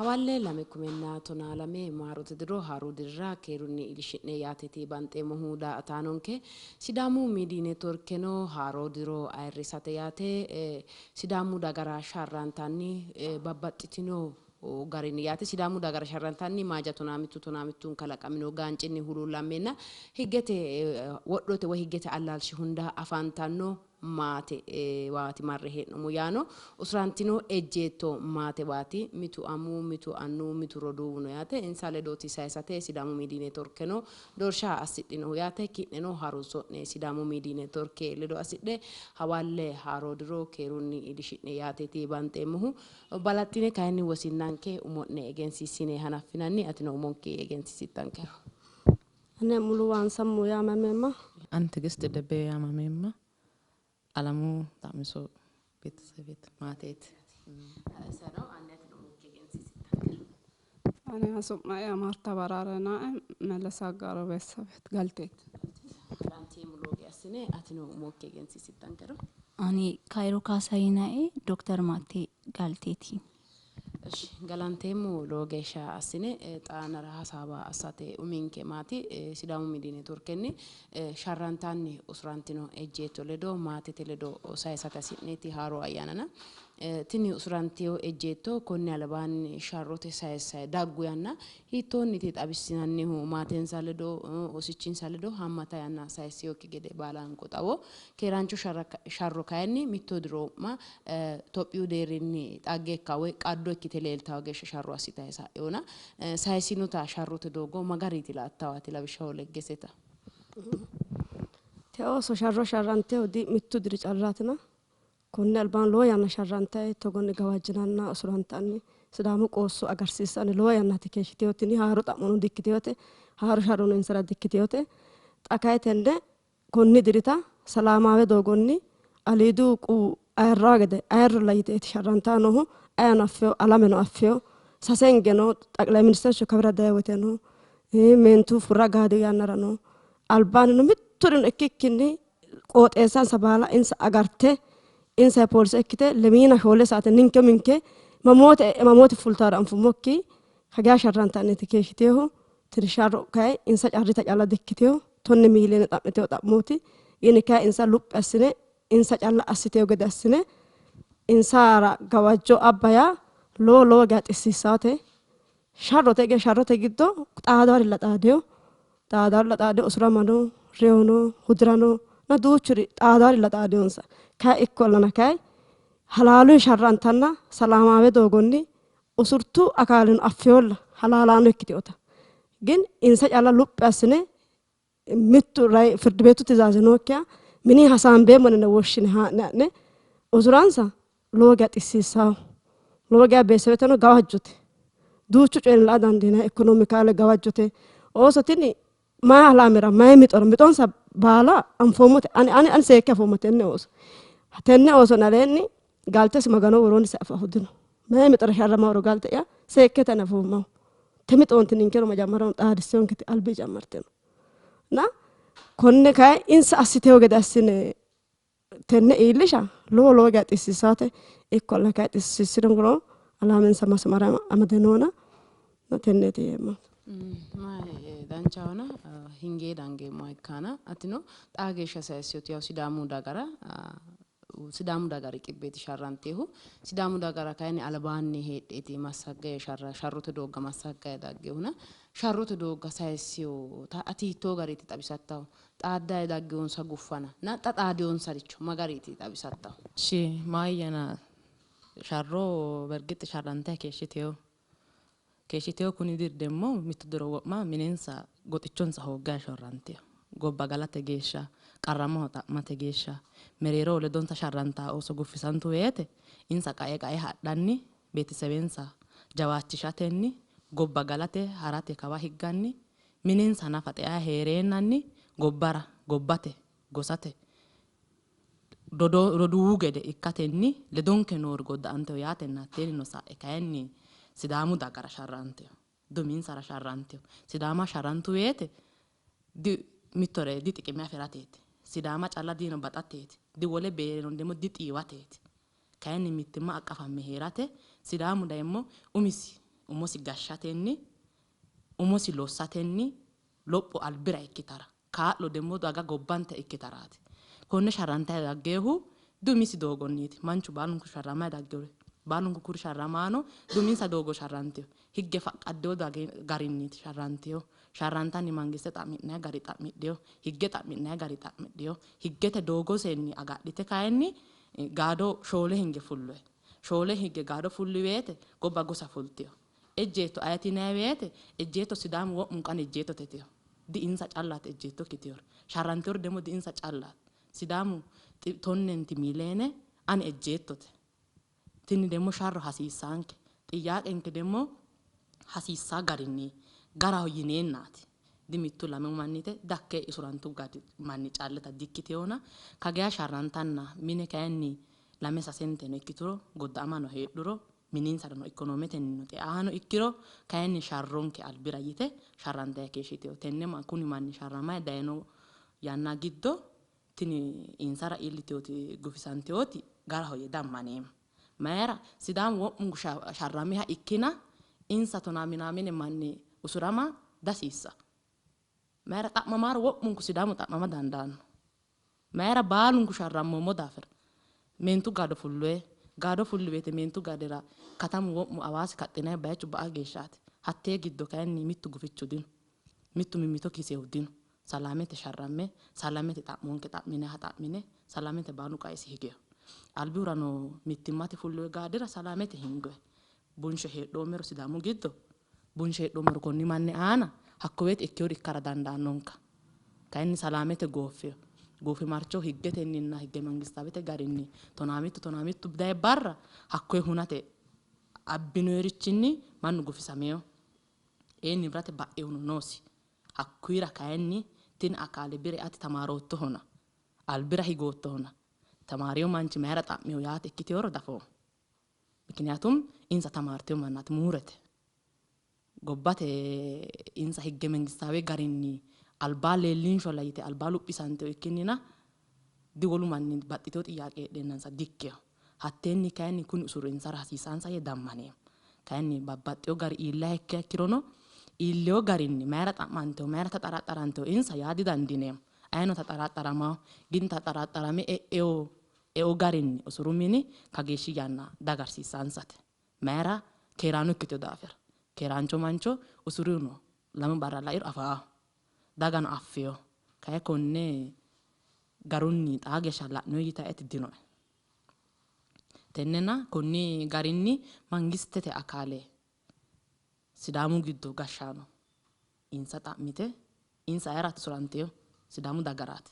Hawalle 2012 maarote diro haaru dirira keerunni iillishi'ne yaateeti banxeemmohu daa''ataanonke. Sidaamu Miidiy Neetworkeno haaro diro ayirrisate yaate Sidaamu dagara sharrantanni babbaxxitino garinni yaate Sidaamu dagara sharrantanni Maaja tonaamittu tonaamittun kalaqamino gaancinni huluullammeenna higgete wodhote woy higgete allaalshi hunda afantanno maate waati marre hee'noommo. Yaano usurantino ejjeetto maatewaati. Mitu amuwu, mitu annuwu, mitu roduuwu no yaate. Insa ledooti sayisate Sidaamu Miidiy Neetworkeno doorsha assidhinohu yaate. Ki'neno harunso'ne Sidaamu Miidiy Neetworke ledo assidhe hawalle haaroo diro keerunni iillishi'ne yaateeti banxeemmohu. Balaxxine kayinni wosinnanke umo'ne egensiissine hanaffinanni. Atino umonki egensiisittankero. Ane Mulu Waansammo yaamameemma. Ani Tigist Debbe yaamameemma. Alamu Xa'miso beetesebeeti maateeti. Ane su'ma'ya Maarta Baraare yinannie, Mellese Aggaaro beetesebeeti galteeti. Galanteemmo lowo geya assine, atino umokki egensiisittankero. Ani Kairo Kaasa yinannie, Dokter Maatte galteeti. Eshi galanteemmo lowo geeshsha assine xaanara hasaawa assate uminke maati Sidaamu Miidiy Neetworkenni sharrantanni usurantino ejjeetto ledo maatete ledo sayisate hasi'neeti haaro ayyaanana tini usurantino ejjeetto konni albaanni sharrote sayissayi daggu yanna hiittoonniiti xawissinannihu maatensa ledo oosichinsa ledo haammata yanna sayissinokki gede baalanko xawo keeraancho sharro kayinni mitto diro wo'ma Tophiyu deerrinni xagge ikka woy qaddo ikkite leeltawo geeshsha sharro assitayi sa'inona sayissinota sharrote doogo ma gariiti la'attawo ati lawishshaho Leggeseta? Te ooso sharro sharrantehu di mittu diri callaatina konni albaanni lowo yanna sharrantayi togonni gawajjinanna usurantanni Sidaamu qoosso agarsiissanni lowo yannaati keeshshitino. Tini haaro xa'mono dikkitinote, haaro sharrono insara dikkitinote. Xa kayi tenne konni dirita salaamaawe doogonni aliidihu quwu ayirraa gede ayirrolla yiteeti sharrantanni noohu. Ayeno affino, alameno affino. Sasengeno xaqilay ministercho kawira dayi woteno meentu furra gaadi yannarano albaannino mitturino ikkikkinni qooxeessansa baala insa agarte insa poolise ikkite lemiina shoole saate ninke uminke mamoote e'e mamoote fultaaro anfummokki kageya sharrantanniiti keeshshitinohu. Tini sharro kayi insa carrita calla dikkitino, tonne miiliyoone xa'mitino xa'mooti. Yini kayi insa luphi assine insa calla assitino gede assine insara gawajjo abba yaa lowo lowo geya xissiissaate. Sharrote ege sharrote giddo xaadaarilla xaadino, xaadaarilla xaadino, usuramano, reyono, hudirano na duuchuri xaadaarilla xaadinonsa. Kayi ikkollana kayi halaalunni sharrantanna salaamaawe doogonni usurtu akaaleno affinolla halaalaano ikkitinota. Gin insa calla luphi assine mittu rayi firdi beetu tizaaze nookkiha mini hasaambeemmo yine woshshine haa'ne ha'ne usuransa lowo geya xissiissawo. Lowo geya beesebeteno gawajjote. Duuchu coyinni la'a dandiinanni ikonomikaale gawajjote. Ooso tini mayi alaamira mayi mixora mixonsa baala anfoommote. Ani ani ani seekke afoommo tenne ooso. Tenne ooso aleenni galtesi Magano woroonni se afahu dino. Mayi mixora sharramaworo galte'ya seekke tani afoommahu. Te mixoonti ninkeno majammarano xaadisseyonketi albi jammartino. Na konne kayi insa assiteyo gede assine tenne iillisha lowo lowo geya xissiissaate. Ikkollana kayi xissiissinonkero alaaminsa masimara amade noona tenneeti yeemmo. Mayi danchahona hinge dangeemmoha ikkana atino xaa geeshsha sayissiyoti yawu Sidaamu dagara Sidaamu daga riqibbeeti sharranteehu. Sidaamu dagara kayinni albaanni heedheeti massagge sharrote doogga massaggayi daggehuna sharrote doogga sayissiyota ati hiittoo gariiti xawisattahu? Xaaddayi daggewonsa guffana na xa xaadewonsaricho ma gariiti xawisattahu? Ishi maayyana sharro bergixi sharrantayi keeshshiteyo keeshshiteyo kuni diri demmo mitto diro wo'ma minensa goxichonsa hooggayi shorranteyo gobba galate geeshsha qarramoho xa'mate geeshsha mereeroho ledonsa sharrantaa ooso guffisantu woyte insa qae qae hadhanni beetesebensa jawaachishatenni gobba galate harate kawa higganni minensa nafa xeayi hee'reennanni gobbara gobbate gosate roduuwu gede ikkatenni ledonke noori godda'anteho yaatenna hatteenino sa'e kayinni Sidaamu dagara sharranteho, duminsara sharranteho. Sidaama sharrantu woyte di mittore di xiqime afi'rateeti. Sidaama calla diino baxateeti, di wole beereno demo di xiiwateeti. Kayinni mittimma aqqafamme hee'rate Sidaamu dayimmo umisi Umosi gashshatenni umosi lossatenni lopho albira ikkitara kaa'lo demmo daga gobbante ikkitaraati. Konne sharrantayi daggeehu dumisi doogonniiti. Manchu baalunku sharramayi daggewore baalunku kuri sharramaano duminsa doogo sharranteyo higge faqqaddeyo garinniiti sharranteyo. Sharrantanni mangiste xa'mi'nayi gari xa'midheyo, higge xa'mi'nayi gari xa'midheyo, higgete doogosenni agadhite kayinni gaado 4 hinge fulloe. 4 higge gaado fulli woyte gobba gosa fulteyo. Ejjeetto ayeti yinayi woyte ejjeetto Sidaamu wo'munqan ejjeettote teyo. Di insa callaati ejjeetto ikkiteyori. Sharranteyori demo di insa callaati. Sidaamu 90 miiliyeene ani ejjeettote. Tini demo sharro hasiissaanke. Xiyyaaqenke demo hasiissaa garinni garaho yineennaati. Di mittu lamu mannite dakke isurantu gari manni callita dikkiteyona kageya sharrantanna mine kayinni lame sasenteno ikkituro godda'amano heedhuro mininsarano ikonometenni xe'aano ikkiro kayinni sharronke albira yite sharrantayi keeshshiteyo. Tenne kuni manni sharramayi dayino yanna giddo tini insara iilliteyooti gufisanteyooti garaho yee dammaneemmo. Mayira Sidaamu wo'munku sharramiha ikkina insa tonaa minaamine manni usurama dasiissa. Mayira xa'mamaaro wo'munku Sidaamu xa'mama dandaanno. Mayira baalunku sharrammoommo daafira. Meentu gaado fulloe, gaado fulli woyte meentu gaadira katamu wo'mu Hawaasi kaxxinayi bayichu ba'a geeshshaati. Hattee giddo kayinni mittu gufichu dino. Mittu mimmito kiseehu dino. Salamete sharramme, salamete xa'monke xa'minayiha xa'mine, salamete baalu qaesi higeyo. Albihurano mittimmate fulloe gaadira salamete hingoye. Bunshe heedhoommero Sidaamu giddo, bunshe heedhoommero konni manni aana hakko woyte ikkeyori ikkara dandaannonka. Kayinni salamete gooffeyo. Goofimarcho higgetenninna higge mangistaawete garinni 12 dayi barra hakkoye hunate abbinoyirichinni mannu gufisameyo. Ee nibrate ba'ehuno noosi. Hakkuyira kayinni tini akaale bire ati tamaroottohona albira higoottohona tamaariyo manchi mayira xa'miyo yaate ikkiteyoro dafoommo. Mikiniyatum insa tamaarteyo mannaati muurete. Gobbate insa higge mangistaawe garinni albaa leellinsholla yite albaa luphisanteyo ikkinnina diwolu manni baxxiteyo xiyyaaqe heedheennansa dikkeyo. Hatteenni kayinni kuni usuru insara hasiisaansa yee dammaneemmo. Kayinni babbaxxeyo gari iillaha ikkiha ikkirono iilleyo garinni mayira xa'manteyo mayira taxaraxaranteyo insa yaa didandiineemmo. Ayino taxaraxaramayo gin taxaraxarame e'eyo eo garinni usuru mini kageeshshi yanna dagarsiisaansate. Mayira keeraano ikkiteyo daafira. Keeraancho mancho usuruno 2 barra lairo afaaho. Dagano affeyo. Kayi konne garunni xaa geeshsha la'noyi yitaeti dinoe. Tennena konni garinni mangistete akaale Sidaamu giddo gashshaano insa xa'mite insa ayeraati usuranteyo Sidaamu dagaraati.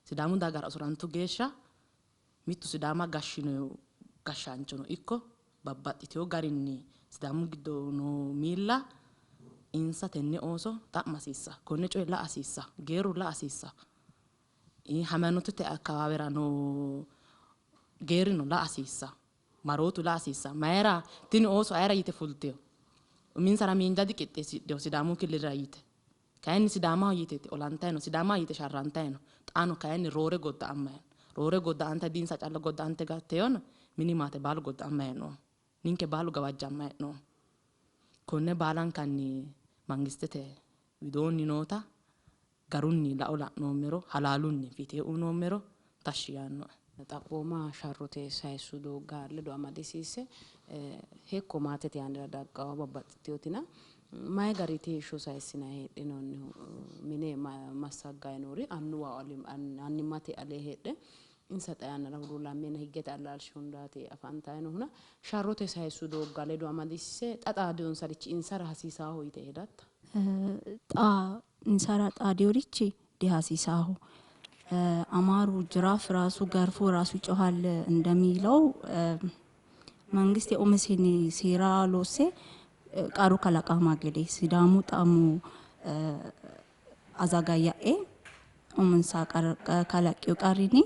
Sidaamu dagara usurantu geeshsha mittu Sidaama gashshino gashshaanchono ikko babbaxxiteyo garinni Sidaamu giddo noo miilla insa tenne ooso xa'ma hasiissa. Konne coye la'a hasiissa. Geerru la'a hasiissa. Hamanotete akkawaawera noo geerrino la'a hasiissa. Marootu la'a hasiissa. Mayira tini ooso ayera yite fulteyo? Uminsara miinja diqixxeessidheyo Sidaamu killilira yite. Kayinni Sidaamaho yite olantayi no, Sidaamaho yite sharrantayi no. Xaano kayinni roore godda'amayi no. Roore godda'ante diinsa calla godda'ante gatteyona mini maate baalu godda'amayi no. Ninke baalu gawajjamayi no. Konne baalankanni mangistete widoonni noota garunni lao la'noommero halaalunni fiitee uyinoommero tashshi yaannoe. Xaphooma sharrote sayissu doogga ledo amadisiisse hekko maatete aanira daggawo babbaxxiteyotina mayi gariiti heeshsho sayissinayi heedhinoonnihu mine massaggayi noori annuwa annimmate alee heedhe insa xa yannara huluullammeenna higgete allaalshi hundaati afantayi noohuna sharrote sayissu doogga ledo amadisiisse xa xaadiyonsarichi insara hasiisaaho yite hedatta? Xa insara xaadiyorichi dihasiisaaho. አማሩ ጅራፍ ራሱ ገርፎ ራሱ ይጮሃል እንደሚለው መንግስት የኦመሴኒ ሴራ ሎሴ ቃሩ ከለቃማ ገዴ ሲዳሙ ጣሙ አዛጋያኤ ኡምንሳ ከለቂው ቀሪኒ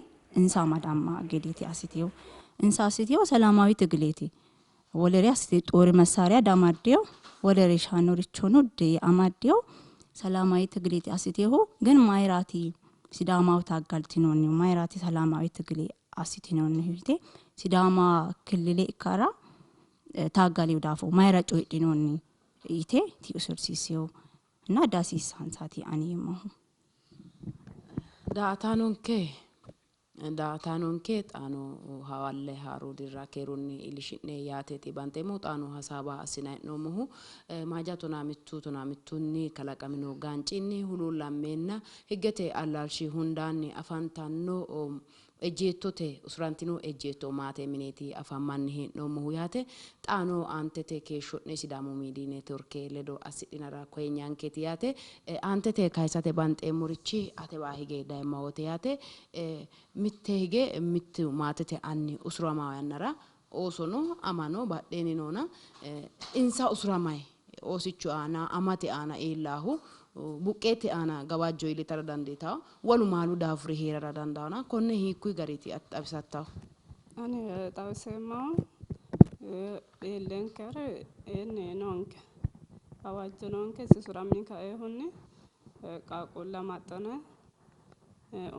እንሳ ማዳማ ገዴቲ አሲቴው እንሳ አሲቴው ሰላማዊ ትግሌቲ ወለሪ አሲቴ ጦር መሳሪያ ዳማዴው ወለሪ ሻኖሪቾኖ ዴ አማዴው ሰላማዊ ትግሌቲ አሲቴው ግን ማይራቲ ሲዳማው ታጋልቲኖኒ ማይራቲ ሰላማዊ ትግሌ አሲቲኖኒ ሂቴ ሲዳማ ክልሌ ኢካራ ታጋሊው ዳፎ ማይራ ጮይዲኖኒ yite ti usursiiseyo እና dasiisaansaati ani yeemmohu. Daa"ataanonke xaano hawalle haaru dirra keerunni iillishi'ne yaateeti banxeemmohu. Xaano hasaawa assinayi hee'noommohu Maaja 15 15nni kalaqamino gaancinni huluullammeenna higgete allaalshi hundaanni afantanno ejjeettote usurantino ejjeetto maate mineeti afammanni hee'noommohu yaate. Xaano aantete keeshsho'ne Sidaamu Miidiyi Neetworke ledo assidhinara koyenyaankeeti yaate. Aantete kayisate banxeemmorichi atewa hige dayemma wote yaate. Mitte hige mittu maatete anni usurama yannara oosono amano badheenni noona insa usuramayi oosichu aana amate aana iillaahu buqqeete aana gawajjo iillitara dandiitawo, wolu maalu daafuri heerara dandaawona konne hiikkuyi gariiti ati xawisattahu? Ani xawiseemmohu iillinkeri iinni noonke gawajjo noonke. Isi usurammi kaeehunni qaaqquulle amaxxine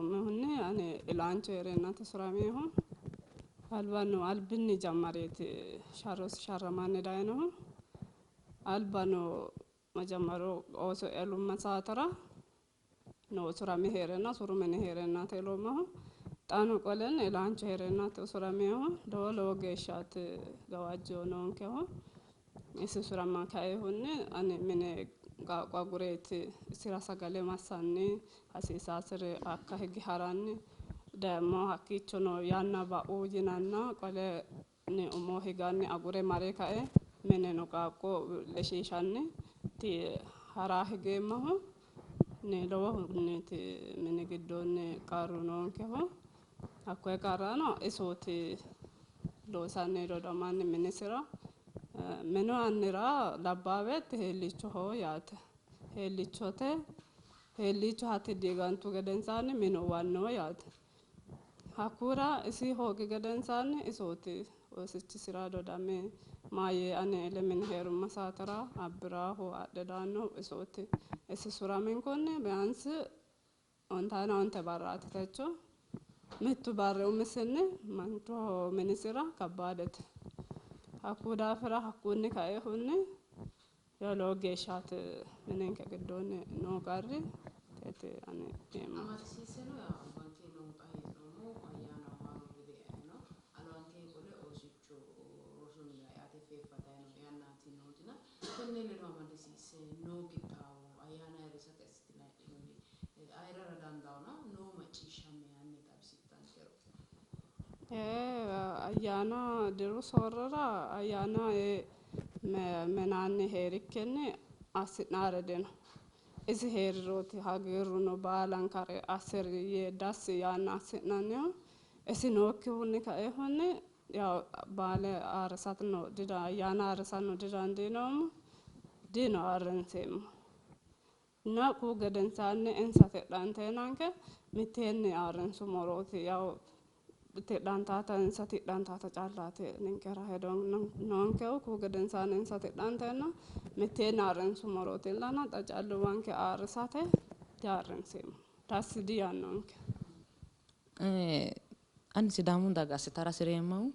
umihunni ani ilaancho heereennati usuraminohu albano albinni jammareeti sharrosi sharramanni dayinohu albano መጀመሪያው ooso elumma saatera no usurame heerenna usuru mine heerennaati eloommahu. Xaano qolen ilaancho heerennaati usuraminohu. Lowo lowo geeshshaati gawajjo noonkehu. Isi usurama kaeehunni ani mine qaaqqo agureeti isira sagale massanni hasiisaasire hakka hige haranni dayemmo hakkiichono yanna ba'u yinanna qole umo higanni agure mare kae mineno qaaqqo leshiishanni ti hara higeemmohu. Lowohunniiti mini giddoonni qarru noonkehu. Hakkoye qarrano isooti loosanni dodamanni minisira minu annira labbaa beetti heellichoho yaate. Heellichote heellicho hatti diigantu gedensaanni minu uwanno yaate. Hakkura isi hoogi gedensaanni isooti oosichisira dodame maayye ani ele mine heerumma saatera abbiraahu adhe daannohu isooti. Isi usuraminkunni ቢያንስ ontaana onte barraati techo. Mittu barri umisinni manchoho minisira kabbaadete. Hakku daafira hakkunni kaeehunni yaw lowo geeshshaati mininke giddoonni noo qarri teeti ani yeemmo. Amadisiiseno albankee noo xa hee'noommo ayyaanaho haaru diri eano albankee qole oosicho rosu minira eate feeffatayi noo yannaati nootina tenne ledo amadisiisse noo qixxaawo ayyaana ayirrisate assitinayi heedhinoonni ayirrara dandaawona noo macciishshamme hanni xawisittankero. Ayyaana diru soorrora ayyaana minaanni heerikkinni assi'naare dino. Isi heerirooti hagiirruno baalankare assiri yee dassi yaanna assi'nannihu. Isi nookkihunni kaeehunni yaw baale ayirrisateno ayyaana ayirrisano didandiinoommo, dino ayirrinseemmo. እና kuu gedensaanni insa tidhanteenanke mitteenni ayirrinsummorooti yaw tidhantaata insa tidhantaata callaati ninkera hedo noonkehu. Kuu gedensaanni insa tidhanteenna mitteenni ayirrinsummorooti illana xa calluwanke ayirrisate diayirrinseemmo, dassi diyaannonke. Ani Sidaamu daga assitara hasireemmahu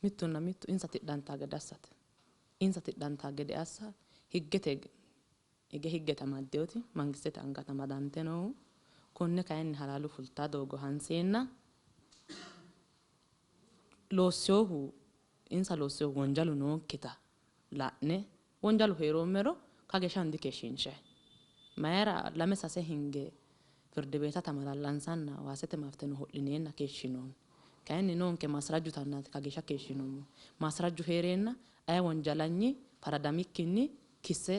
mittunna mittu insa tidhantaa gede assate. Insa tidhantaa gede assa higgete hige higgete amaddewoti mangistete angate amadante noohu konne kayinni halaalu fultaa doogo hanseenna loosseyoohu insa loosseyohu wonjalu nookkita la'ne wonjalu heeroommero kageeshsha dikeeshshiinshayi. Mayira lame sase hinge firdi beetata amalallansanna waasete mafteno ho'lineenna keeshshinoommo. Kayinni noonke maasrajju tannaati kageeshsha keeshshinoommo. Maasrajju heereenna aye wonjalanyi faradamikkinni kisse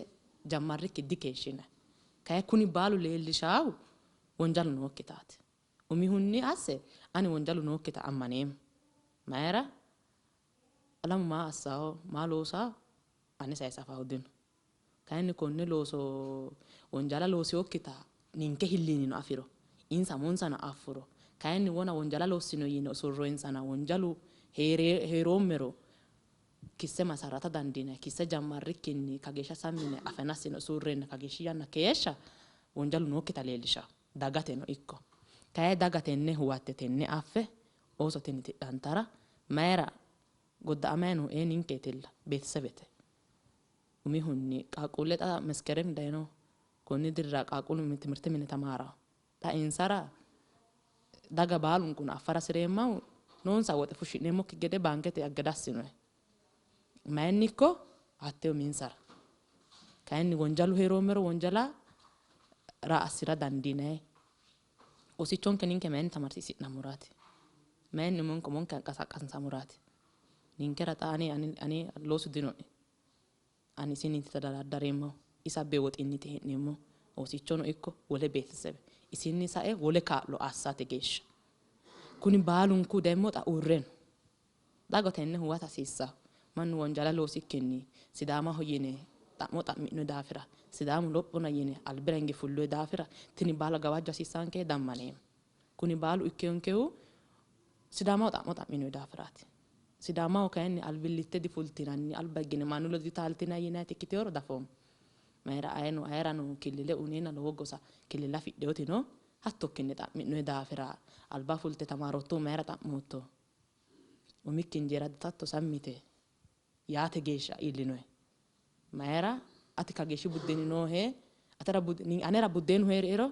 jammarrikki dikeeshshinayi. Kayi kuni baalu leellishaahu wonjalu nookkitaati. Umihunni asse ani wonjalu nookkita ammaneemmo. Mayira alamu maa assaaho maa loosaaho ane sayise afaahu dino. Kayinni konne looso wonjala looseyookkita ninke hilliinino afiro insa monsano affuro kayinni wona wonjala loossino yine usurroyinsana wonjalu heeroommero kisse masarrata dandiinayi kisse jammarrikkinni kageeshsha sammine afenassine usurreenna kageeshshi yanna keeshsha wonjalu nookkita leellishawo dagateno ikko. Kayi daga tenne huwatte tenne affe ooso tini tidhantara mayira godda'amayi noohu ee ninkeetilla beetesebete. Umihunni qaaqquulle xa Meskerem dayino konni dirira qaaqquullu timirte mine tamaarawo. Xa insara daga baalunkuna affara hasireemmahu noonsa woxe fushshi'neemmokki gede baankete aggadassinoe. Mayinni ikko hatte uminsara. Kayinni wonjalu heeroommero wonjala raa assira dandiinayi. Oosichonke ninke mayinni tamarsiisi'nammoraati? Mayinni umonke umonke anqasaqqansammoraati? Ninkera xa ane ane loosu dinoe. Ani isinniiti tadaraddareemmahu. Isa abbe woxinniiti hee'neemmohu. Oosichono ikko wole beetesebe. Isinni sae wole kaa'lo assate geeshsha. Kuni baalunku demmo xa uurre no. Daga tenne huwata hasiissawo. Mannu wonjala loosikkinni Sidaamaho yine xa'mo xa'mi'no daafira Sidaamu lophona yine albira hinge fulloyi daafira tini baala gawajjo hasiissanke dammaneemmo. Kuni baalu ikkeyonkehu Sidaamaho xa'mo xa'minoyi daafiraati. Sidaamaho kayinni albillitte difultinanni alba higgine mannu ledo ditaaltinanni yinayiti ikkiteyoro dafoommo. Mayira ayeno ayerano killile uyineenna lowo gosa killile afidheyoti no. Hattokkinni xa'mi'noyi daafira alba fulte tamaarottohu mayira xa'mootto? Umikki injeera ditatto sammite yaate geeshsha iillinoe. Mayira ati kageeshshi buddeeni noohe atera anera buddeenu heeriero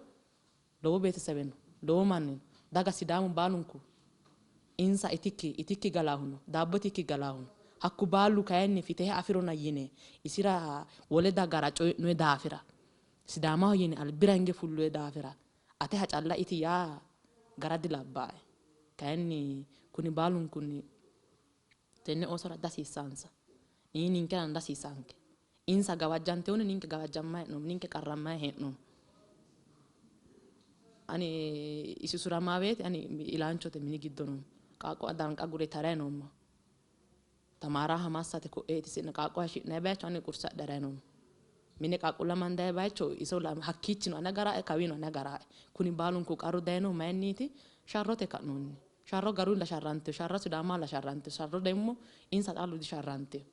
lowo beetesebe no, lowo manni no, daga Sidaamu baalunku insa itikki itikki galaahu no, daabbo itikki galaahu no. Hakku baalu kayinni fitehe afirona yine isira wole dagara coyi'noyi daafira Sidaamaho yine albira hinge fulloyi daafira ateha calla iti yaa gara dilabbaae. Kayinni kuni baalunkunni tenne oosora dihasiissaansa. Ninkerano dihasiissaanke. Insa gawajjantehunni ninke gawajjammayi hee'noommo, ninke qarrammayi hee'noommo. Ani isi usuramaa woyte ani ilaanchote mini giddo noommo. Qaaqqo danqa gure tarayi noommo. Tamaaraha massate ko'eeti sinna qaaqqo hashi'nayi bayicho ani qurse adharayi noommo. Mine qaaqquulle amandayi bayicho iso hakkiichino ane garaae kawiino ane garaae. Kuni baalunku qarru dayinohu mayinniiti? Sharrote ka'noonni. Sharro garunni sharranteyo, sharro Sidaamaho sharranteyo, sharro demmo insa callu disharranteyo.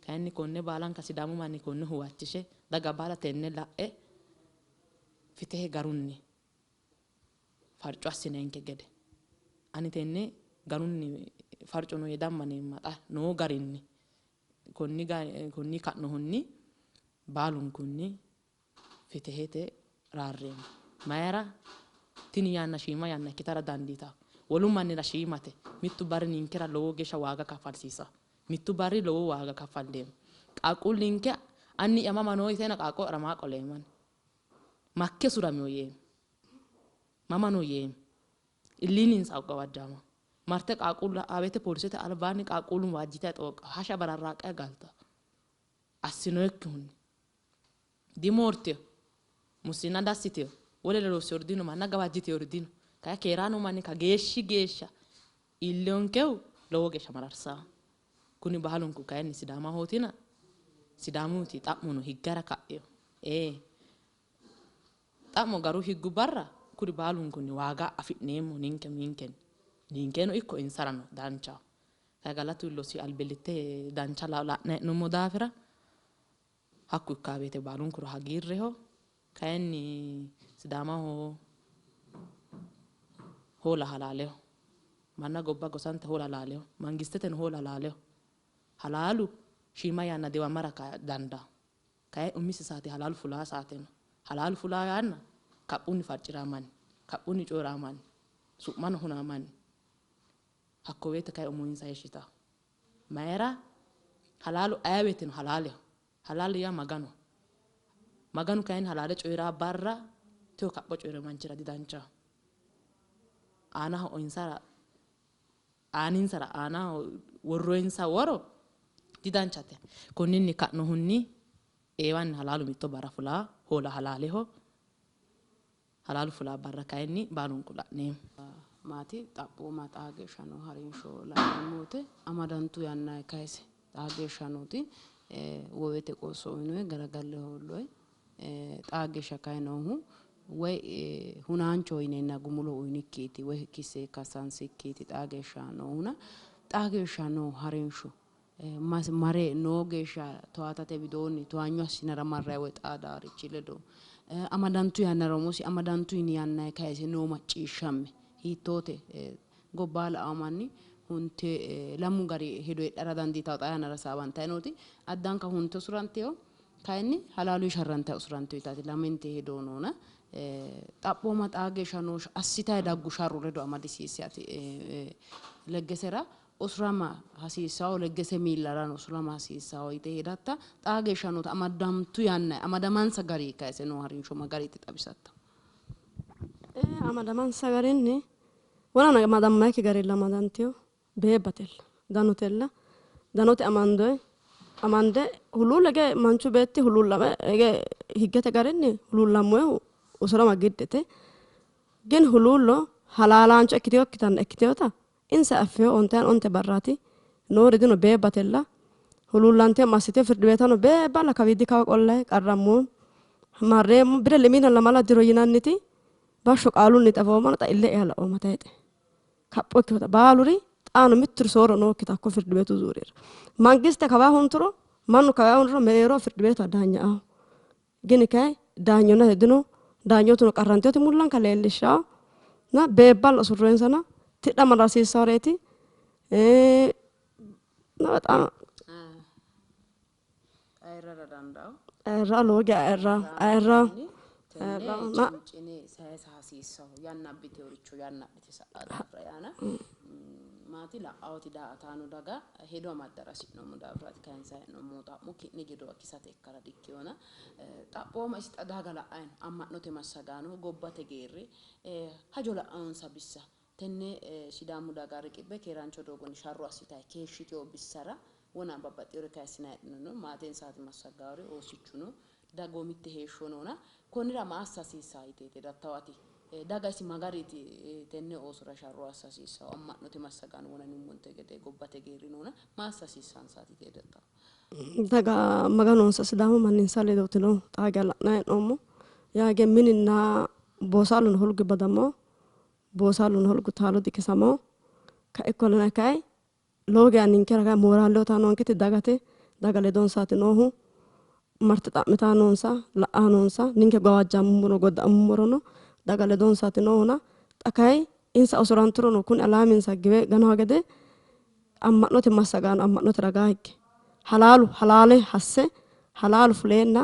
Kayinni konne baalanka Sidaamu manni konne huwachishe daga baala tenne la'e fitehe garunni farco assinenke gede. Ani tenne garunni farco no yee dammaneemma xa noo garinni konni ka'nohunni baalunkunni fitehete raarreemmo. Mayira tini yanna shiima yanna ikkitara dandiitawo. Wolu mannira shiimate. Mittu barri ninkera lowo geeshsha waaga kaffalsiisawo. Mittu barri lowo waaga kaffalleemmo. Qaaqquullinke anni'ya mama noo yiteena qaaqqo'yara maa qoleemmo ani? Makke surameyo yeemmo. Mama no yeemmo. Illiininsa gawajjama. Marte qaaqquullu awete poolisete albaanni qaaqquullu waajjitayi xooqqawo. Hasha bararraaqayi galtawo. Assinoyikkihunni. Dimoorteyo. Mussinna dassiteyo. Wole loosseyori dino, manna gawajjiteyori dino. Kayi keeraano manni kageeshshi geeshsha iilleyonkehu lowo geeshsha mararsawo. Kuni baalunku kayinni Sidaamahootina Sidaamuti xa'mono higgara ka'eyo. Xa'mo garu higgu barra kuri baalunkunni waaga afi'neemmo ninke minkenni. Ninkeno ikko insarano danchaho. Kayi galatu illosi albillitte dancha la'nayi hee'noommo daafira hakku ikkaa woyte baalunkuro hagiirreho. Kayinni Sidaamaho hoola halaaleho. Manna gobba gosante hoola halaaleho. Mangisteteno hoola halaaleho. Halaalu shiima yanna diwamara dandawo. Kayi umisi saate halaalu fulaa saate no. Halaalu fulaa yanna kaphunni farciramanni, kaphunni coyiramanni, su'mano hunamanni. Hakko woyte kayi umonsa heeshshitawo. Mayira halaalu aye woyteno halaaleho. Halaalu yaa Maganoho. Maganu kayinni halaale coyiraa barra teyo kapho coyire manchira didanchaho. Aanaho insara aaninsara aanaho worroyinsa woro didanchate. Konninni ka'nohunni eewanni halaalu mitto barra fulaa hoola halaaleho. Halaalu fulaa barra kayinni baalunku la'neemmo. Maati xaphooma xaa geeshsha noo harinsho la'neemmo woyte amadantu yannayi kayise xaa geeshsha nooti wowete qoosso uyinoyi garagalle hoolloyi xaa geeshsha kayi noohu woy hunaancho yineenna gumulo uyinikkiiti woy kisse kassansikkiiti xaa geeshsha noohuna xaa geeshsha noo harinsho mare noo geeshsha towatate widoonni towaanyo assinara marrayi woy xaadaarichi ledo amadantu yannara umosi amadantu yini yannayi kayise noo macciishshamme hiittoote gobbaa la'awo manni hunte lamu gari hedo heedhara dandiitawo xaa yannara saawantayi nooti addanka hunte usuranteyo Kayinni halaalu sharranta usurantu yitaati lamenti hedo noona xaphooma xaa geeshsha noo assitayi daggu sharro ledo amadisiisse ati Leggesera usurama hasiissawo, Leggese miillarano usurama hasiissawo yite hedatta? Xaa geeshsha noota amadamtu yanna amadamansa gari kayise noo harinsho ma gariiti xawisatta? Amadamansa garinni wonana amadammayikki garilla amadanteyo, beebbatella, danotella, danote amandoyi amande huluulla ege manchu beetti huluullame ege higgete garinni huluullammoyihu usurama giddete. Gin huluullo halaalaancho ikkiteyookkitanna ikkiteyota insa affeyo ontayin onte barraati noori dino, beebbatella huluullante massite firdi beetano beebballa kawiidi kawa qollayi qarrammoommo marreemmo bire lemiina lamala diro yinanniti bashsho qaalunni xafoomano xa ille'ya laooma tayixe kapho ikkitota baaluri xaano mitturi soorro nookkita hakko firdi beetu zuurira mangiste kawaa hunturo mannu kawaa hunturo mereero firdi beetu daanya'aho gini kay daanyonate dino, daanyootuno qarranteoti mullanka leellishshawo na beebballa usurroyinsana tidhama rasiissaworeeti na በጣም ayirrara dandawo ayirra lowo geya ayirra ayirra tenne na cincine sayisa hasiissaho yanna abbiteworicho yanna abbite sa'a daafira yaana maati la'awoti daa''ataano daga hedo amaddara hasi'noommo daafiraati kayinsayi hee'noommo xa'mo ki'ne gedo kisate ikkara dikkeyona. Xaphooma isi xa daga la'ayi no, amma'note massagaano, gobbate geerri, hajo la'awonsa bissa tenne Sidaamu daga riqibbe keeraancho doogonni sharro assitayi keeshshiteyo bissara wona babbaxxeyore kayissinayi heedhinono, maatensaati massagaawori, oosichu no, dagoomitte heeshsho noona konnira ma assa hasiissawo yiteeti hedattawo ati? Daga isi ma gariiti tenne oosora sharro assa hasiissawo? Amma'note massagaano wona yinummonte gede gobbate geerri noona ma assa hasiissansaati yite hedattawo? Daga maganonsa Sidaamu manninsa ledooti noohu xaa geya la'nayi hee'noommo yaage mininna boosaalluno holgu badamo, boosaalluno holgu taalo dikisamo ka ikkollana kay lowo geya ninkera kay mooraalle utaa noonketi dagate, daga ledonsaati noohu, marte xa'mitaa noonsa, la'aa noonsa, ninke gawajjammummoro godda'ammummorono daga ledonsaati noohuna xa kay insa usuranturono kuni alaaminsa giwe ganawa gede amma'note massagaano amma'note ragaa higge halaalu halaale hasse halaalu fuleenna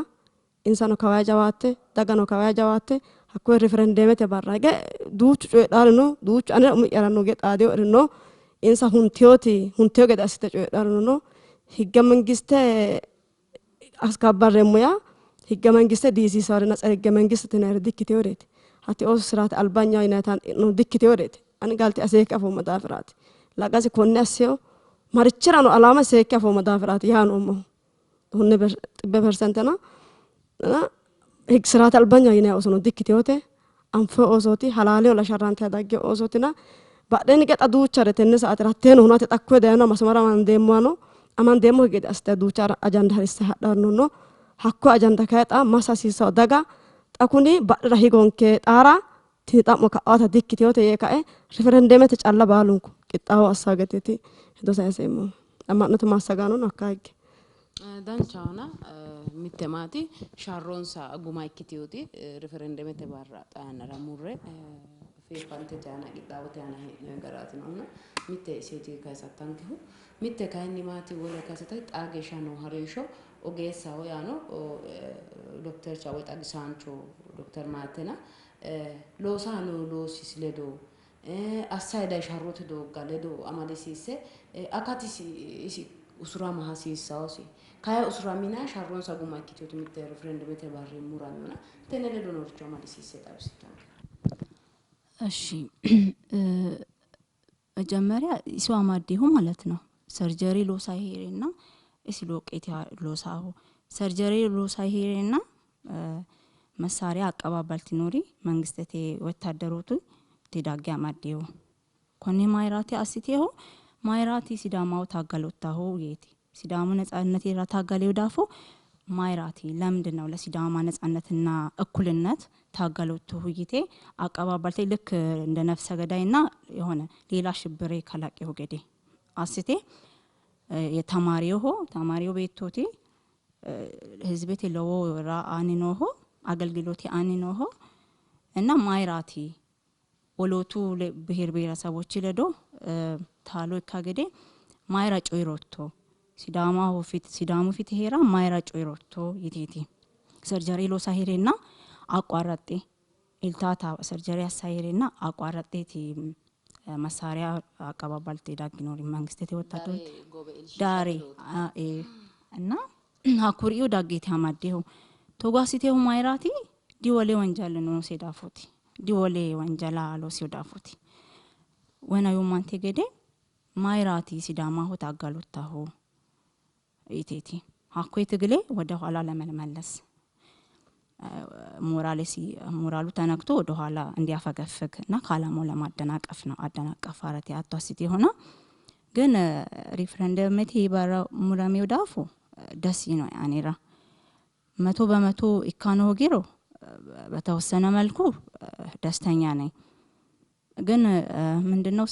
insano kawaa jawaatte dagano kawaa jawaatte hakkoye referendeemete barra hige duuchu coyidhaari no, duuchu anera umi'yara no ge xaadeyoeri no, insa hunteyoti hunteyo gede assite coyidhaarino no, higge mangiste askabbarreemmo yaa higge mangiste diisiisaworenna tsere higge mangistete yinayire dikkiteyoreeti, hatti ooso siraate albanya yinayita no dikkiteyoreeti, ani galte seekke afoomma daafiraati laqasi konne asseyo marichirano alaama seekke afoomma daafiraati yaa noommohu honne xibbe persentena siraate albanya yinayi oosono dikkiteyote, anfoyi oosooti halaaleho lasharrante dagge oosootina badheenni gexa duuchare tenne saatera hatteeno hunate xakkoye dayino masmara amandeemmohano amandeemmokki gede assite duucha ajanda harisse hadhanno no, hakko ajanda kayi xa massa hasiissawo daga xa kuni badhera higonke xaara tini xa'mo ka'awata dikkiteyote yee kae referendemete calla baalunku qixxaawo assawo gedeeti hedo sayiseemmohu amma'note massagaanono hakka higge. Danchahona mitte maati sharronsa guma ikkiteyooti referendemete barra xaa yannara murre feeffantete aana qixxaawote aana hee'noyi garaati noohuna mitte iseeti kayisattankehu, mitte kayinni maati wole kayisattati xaa geeshsha noo harinsho ogeessaho yaano doktercha woy xagisaancho dokter Maatena loosaa noo loosisi ledo assayi dayi sharrote doogga ledo amadisiisse akatisi isi usurama hasiissawosi kayi usuramina sharronsa guma ikkiteyooti mitte referendemete barri muramiyona tenne ledo nooricho amadisiisse xawisittanke. እሺ መጀመሪያ ኢሱ አማዴሁ ማለት ነው ሰርጀሪ ሎሳ ሄሬና እሲ ሎቄት ሎሳሁ ሰርጀሪ ሎሳ ሄሬና መሳሪያ አቀባባልቲ ኖሪ መንግስተቴ ወታደሮቱ ቴዳጌ አማዴሁ ኮኔ ማይራቲ አሲቴሁ ማይራቲ ሲዳማው ታገሎታሁ የቲ ሲዳሙ ነጻነት የራ ታገሌው ዳፎ ማይራቲ ለምንድን ነው ለሲዳማ ነጻነትና እኩልነት ታገሎቱ ሁይቴ አቀባባልቴ ልክ እንደ ነፍሰ ገዳይና የሆነ ሌላ ሽብሬ ከላቂሁ ገዴ አስቴ የተማሪው ተማሪው ቤቶቲ ህዝቤቴ ለዎ ራ አኒኖሆ አገልግሎቴ አኒኖሆ እና ማይራቲ ወሎቱ ብሔር ብሔረሰቦች ለዶ ታሎ ካገዴ ማይራ ጮይሮቶ ሲዳማው ፊት ሲዳሙ ፊት ሄራ ማይራ ጮይሮቶ ይቴቲ ሰርጀሪ ሎሳ ሄሬና አቋረጤ ኢልታታ ሰርጀሪ አሳሄሬና አቋረጤቲ መሳሪያ አቀባባልቴ ዳግኖሪ መንግስት ወታደሮች ዳሬ እና ሀኩሪዮ ዳጌቲ አማዴሁ ቶጓሲቴሁ ማይራቲ ዲወሌ ወንጀል ነው ሴዳፎቲ ዲወሌ ወንጀላ ሎ ሲዳፎቲ ወና ዩማንቴ ገዴ ማይራቲ ሲዳማሁ ታጋሉታሁ ኢቴቲ ሀኩ ትግሌ ወደ ኋላ ለመመለስ ሞራሌሲ ሞራሉ ተነክቶ ወደ ኋላ እንዲያፈገፍግ እና ካላማው ለማደናቀፍ ነው። አደናቀፍ አረት ያቷሲቲ ሆና ግን ሪፍረንደምቲ ባራ ሙራሚው ዳፎ ደስ ነው አኔራ 100% ኢካኖ ጊሮ በተወሰነ መልኩ ደስተኛ ነኝ። ግን ምንድነው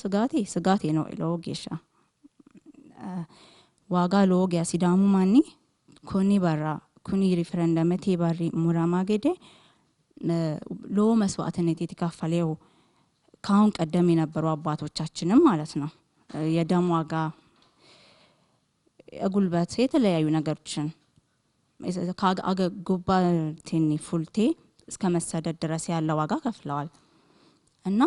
ስጋቴ ነው ሎጌሻ ዋጋ ሎጊያ ሲዳሙ ማኒ ኮኒ ባራ ኩኒ ሪፍረንደምቲ ባሪ ሙራማ ገዴ ሎ መስዋዕትነት የተካፈለው ካሁን ቀደም የነበሩ አባቶቻችንም ማለት ነው የደም ዋጋ የጉልበት የተለያዩ ነገሮችን ካገ ጉባ ቴኒ ፉልቴ እስከ መሰደድ ድረስ ያለ ዋጋ ከፍለዋል። እና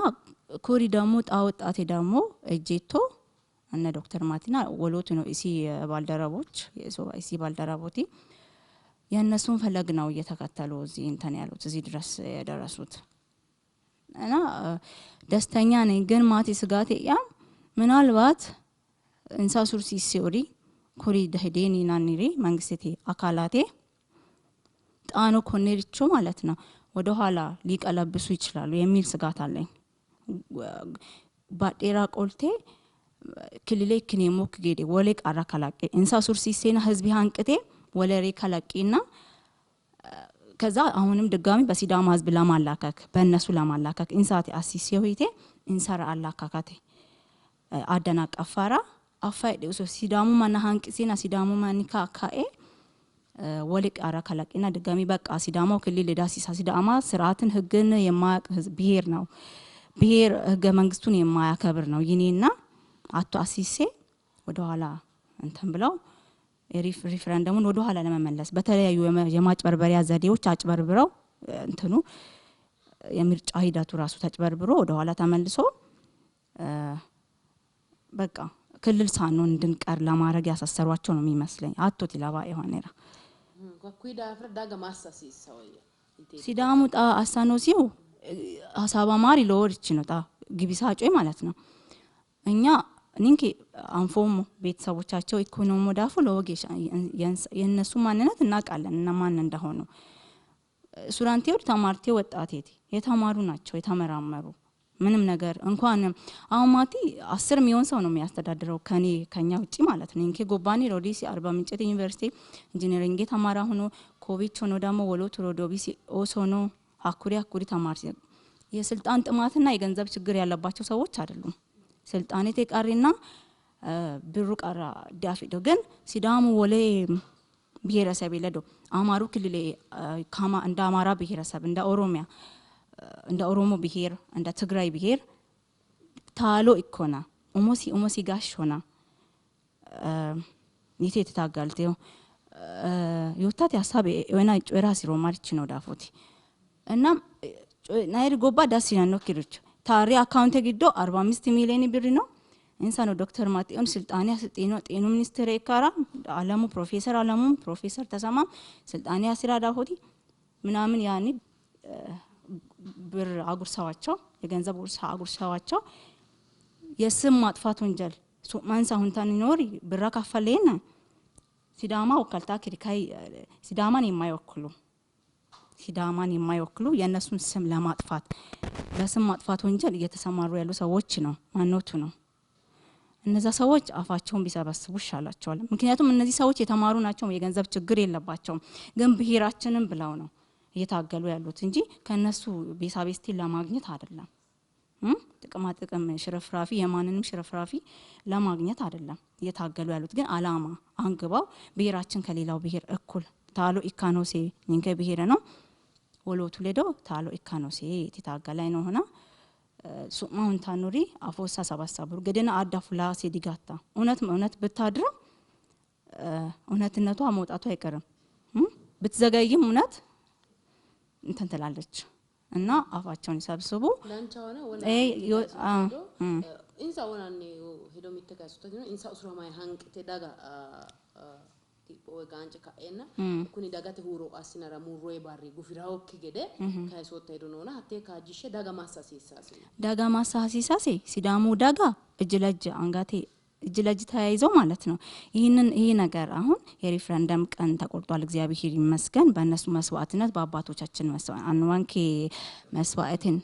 ኩሪ ደግሞ ጣውጣቴ ደግሞ እጄቶ እነ ዶክተር ማቲና ወሎቱ ነው ኢሲ ባልደረቦች የሶባ ኢሲ ባልደረቦቲ የነሱን ፈለግ ነው እየተከተሉ እዚህ እንትን ያሉት እዚህ ድረስ የደረሱት። እና ደስተኛ ነኝ። ግን ማቲ ስጋቴ ያ ምናልባት እንሳሱር ሲሲኦሪ ኩሪ ደህዴኒ ናኒሪ መንግስቴ አካላቴ ጣኖ ኮኔሪቾ ማለት ነው ወደ ኋላ ሊቀለብሱ ይችላሉ የሚል ስጋት አለኝ። ባዴራ ቆልቴ ክልሌ ክኔሞክ ጌዴ ወሌ ቃራ ካላቄ እንሳሱር ሲሴና ህዝቢ አንቅቴ ወለሬ ካላቂና ከዛ አሁንም ድጋሚ በሲዳማ ህዝብ ለማላከክ በእነሱ ለማላከክ ኢንሳቴ አሲሴ ሆይቴ ኢንሳራ አላካካቴ አደናቀፋራ አፋይ ደውሶ ሲዳሙ ማና ሃንቅሲና ሲዳሙ ማኒካ ካኤ ወልቅ አራ ካላቂና ድጋሚ በቃ ሲዳማው ክልል ዳሲሳ ሲዳማ ስርዓትን ህግን የማያውቅ ብሄር ነው፣ ብሄር ህገ መንግስቱን የማያከብር ነው ይኔና አቶ አሲሴ ወደ ኋላ እንትን ብለው ሪፍረንደሙን ወደ ኋላ ለመመለስ በተለያዩ የማጭበርበሪያ ዘዴዎች አጭበርብረው እንትኑ የምርጫ ሂደቱ ራሱ ተጭበርብሮ ወደ ኋላ ተመልሶ በቃ ክልል ሳንሆን እንድንቀር ለማድረግ ያሳሰሯቸው ነው የሚመስለኝ። አቶ ቲላባ የሆነራ ሲዳሙ ጣ አሳኖሲው ሀሳባ ማሪ ለወርች ነው ጣ ግቢሳ ጮይ ማለት ነው። እኛ ኒንኪ አንፎሞ ቤተሰቦቻቸው ኢኮኖሞ ዳፉ ለወጌሽ የነሱ ማንነት እናውቃለን እና ማን እንደሆኑ። ሱራንቴው ተማርቴ ወጣቴቲ የተማሩ ናቸው የተመራመሩ ምንም ነገር እንኳን አሁን ማቲ 10 ሚሊዮን ሰው ነው የሚያስተዳድረው ከኔ ከኛ ውጪ ማለት ነው። እንኬ ጎባኒ ሮዲሲ አርባ ምንጭ ዩኒቨርሲቲ ኢንጂነሪንግ ተማራ ሆኖ ኮቪድ ሆኖ ደግሞ ወሎት ሮዶቢሲ ኦሶኖ አኩሪ አኩሪ ተማር የስልጣን ጥማትና የገንዘብ ችግር ያለባቸው ሰዎች አይደሉም። ስልጣኔ ተቃሪና ብሩ ቀራ ዳፊዶ ግን ሲዳሙ ወሌ ብሔረሰብ የለዶ አማሩ ክልል ካማ እንደ አማራ ብሔረሰብ እንደ ኦሮሚያ እንደ ኦሮሞ ብሔር እንደ ትግራይ ብሔር ታሎ ኢኮና ኦሞሲ ኦሞሲ ጋሽ ሆና ይቴ ተታጋልቴው ዮታት ያሳብ ወና ጮራ ሲሮ ማርች ነው ዳፎቲ እና ናይር ጎባ ዳሲና ነው ኪሩች ታሪ አካውንት ግዶ 45 ሚሊዮን ብር ነው ኢንሳኖ ዶክተር ማቴዮን ስልጣኔ ጤኖ ጤኖ ሚኒስትር ኤካራ አለሙ ፕሮፌሰር አለሙ ፕሮፌሰር ተሰማ ስልጣኔ አስራ ዳፎቲ ምናምን ያኒ ብር አጉርሳዋቸው የገንዘብ ጉርሳ አጉርሳዋቸው የስም ማጥፋት ወንጀል ማንሳ ሁንታን ኖሪ ብራ ካፈለና ሲዳማ ወከልታ ክሪካይ ሲዳማን የማይወክሉ ሲዳማን የማይወክሉ የነሱን ስም ለማጥፋት በስም ማጥፋት ወንጀል እየተሰማሩ ያሉ ሰዎች ነው ማኖቱ ነው። እነዛ ሰዎች አፋቸውን ቢሰበስቡ ይሻላቸዋል። ምክንያቱም እነዚህ ሰዎች የተማሩ ናቸው፣ የገንዘብ ችግር የለባቸውም። ግን ብሔራችንን ብለው ነው እየታገሉ ያሉት እንጂ ከነሱ ቤሳቤስቲ ለማግኘት አይደለም። ጥቅማ ጥቅም ሽርፍራፊ የማንንም ሽርፍራፊ ለማግኘት አይደለም እየታገሉ ያሉት። ግን አላማ አንግባው ብሔራችን ከሌላው ብሔር እኩል ታሎ ኢካኖሴ ኒንከ ብሔር ነው ወሎቱ ሌዶ ታሎ ኢካኖሴ የታገላይ ነው ሆና ሱማውን ታኑሪ አፎሳ ሰባሳብሩ ገደና አዳፉላ ሴዲጋታ እውነት እውነት ብታድረው እውነትነቷ መውጣቱ አይቀርም። ብትዘገይም እውነት እንትን ትላለች እና አፋቸውን ይሰብስቡ። Insa wonanni hedo mitte kayissoota insa usuramay hanqite daga gaance ka'eenna kuni dagate huuro assinara murroye barri gufirawokki gede kayisootta hedo noona hattee kaajjishshe daga massa hasiissasi። daga massa hasiissase ሲዳሙ daga እጅ ለእጅ አንጋቴ እጅ ለእጅ ተያይዘው ማለት ነው። ይህንን ይሄ ነገር አሁን የሪፍረንደም ቀን ተቆርጧል። እግዚአብሔር ይመስገን። በእነሱ መስዋዕትነት በአባቶቻችን አንዋንኬ መስዋዕትን